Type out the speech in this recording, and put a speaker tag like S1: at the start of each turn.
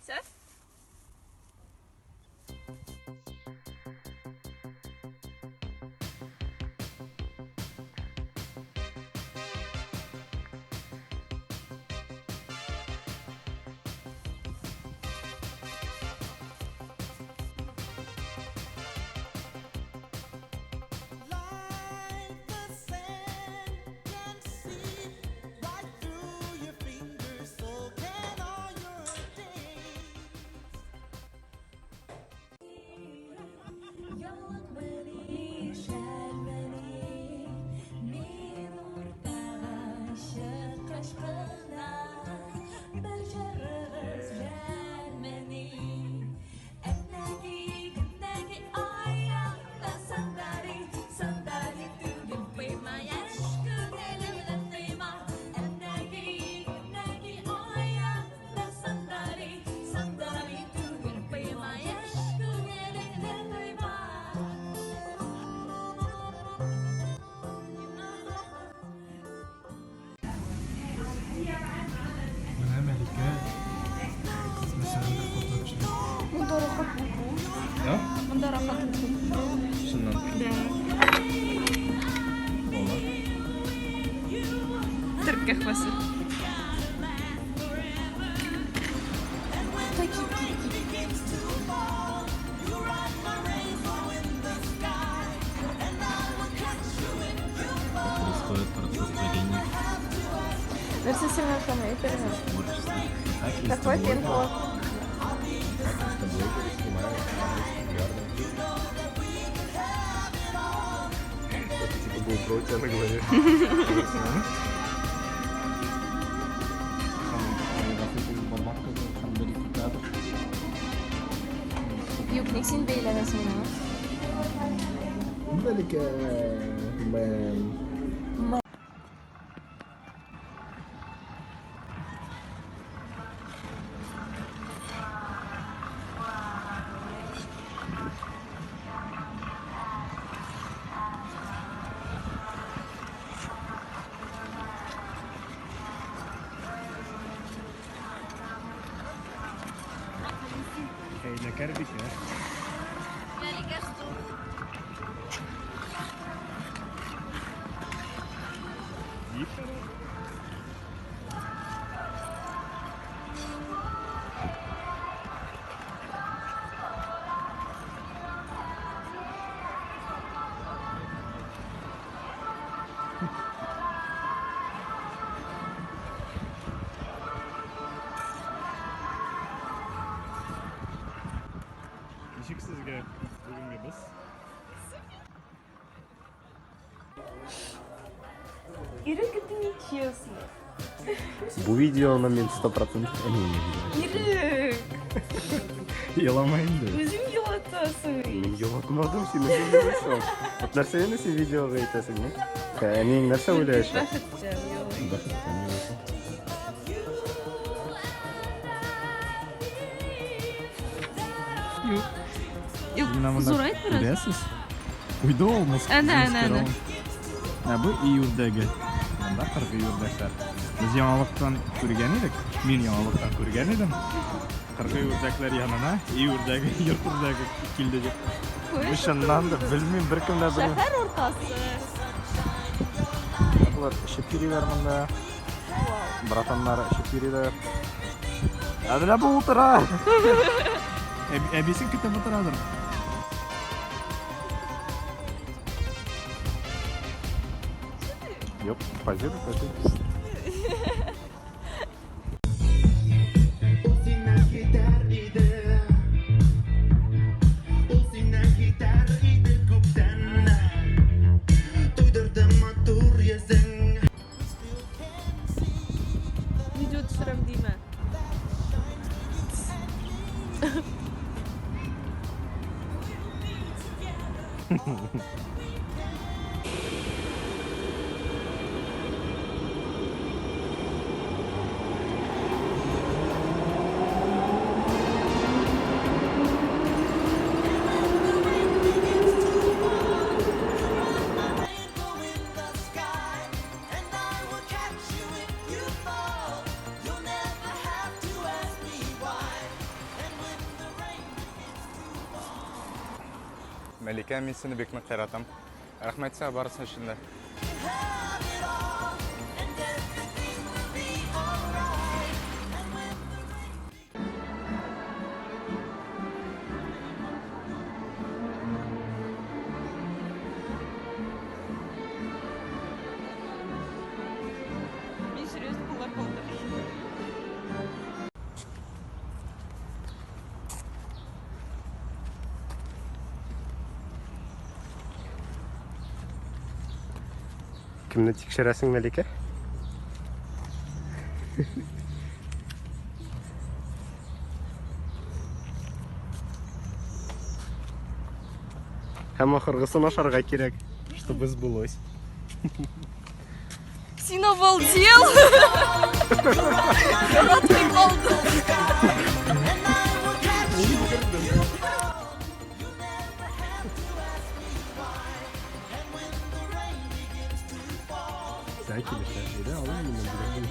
S1: Все?
S2: Менә Мәликә мәсәлән фото төшерә.
S1: Монда рәхәт булды.
S2: Да?
S1: Монда рәхәт булды.
S2: Чыннан.
S1: Да.
S2: Була.
S1: Төрк каһвәсе.
S2: Происходит процесс творения.
S1: Нәрсә сиңа ошамый, әйт әле.
S2: Творчество. Так
S1: Такой пенкалы.
S2: Так инстаблогеры снимают популярным. Это типа GoPro у тебя на голове.
S1: Юк, ник син бәйләнәсең миңа?
S2: Мәликә, мэн. Хәйләкәр бикә.
S1: Мәликә что?
S2: Дип. Ничек сезгә бүгенге без?
S1: Ирек, это нечестно.
S3: Бу видеоны мин 100% әниемә җибәрәм.
S1: Ирек,
S2: Елама инде.
S1: үзең елатасың.
S3: Мин елатмадым, син үзең елыйсың. Вот нәрсәне син видеога әйтәсең, не? Әниең нәрсә уйлаячак?
S1: Бәхетҗан, елый.
S3: Бәхетҗан елыйсың.
S1: Юк. Юк,
S2: Менә монда
S1: зурайт бераз.
S2: Күрәсез? Куйды ул
S1: Әнә, әнә, әнә.
S2: Ә бу өй үрдәге. Монда кыргый үрдәкләр. Без яңалыктан күргән идек. Мин яңалыктан күргән идем. Кыргый үрдәкләр янына өй үрдәге, йорт үрдәге килде дип.
S3: Бу чыннан да белмим, беркем дә белми.
S1: Шәһәр уртасы.
S3: Болар эчеп йөриләр монда. Братаннар эчеп йөриләр. Ә менә бу утыра.
S2: Әбисен көтеп утырадыр.
S3: Юк, позируй, позируй.
S4: Ул синнән китәр иде. Ул синнән китәр иде күптән. Туйдырды матур йөзең.
S1: Видео төшерәм димә.
S2: Мәликә, мин сине бик нык яратам. Рәхмәт сиңа барысы өчен дә.
S1: Мин серьезно куллар калдырдым.
S3: Кемне тикшерәсең, Мәликә? Һәм ахыргысын ашарга кирәк, чтобы сбылось.
S1: Син обалдел! Яратмый калдым.
S3: Сәй килешә. Әйдә, алам мин бүләген.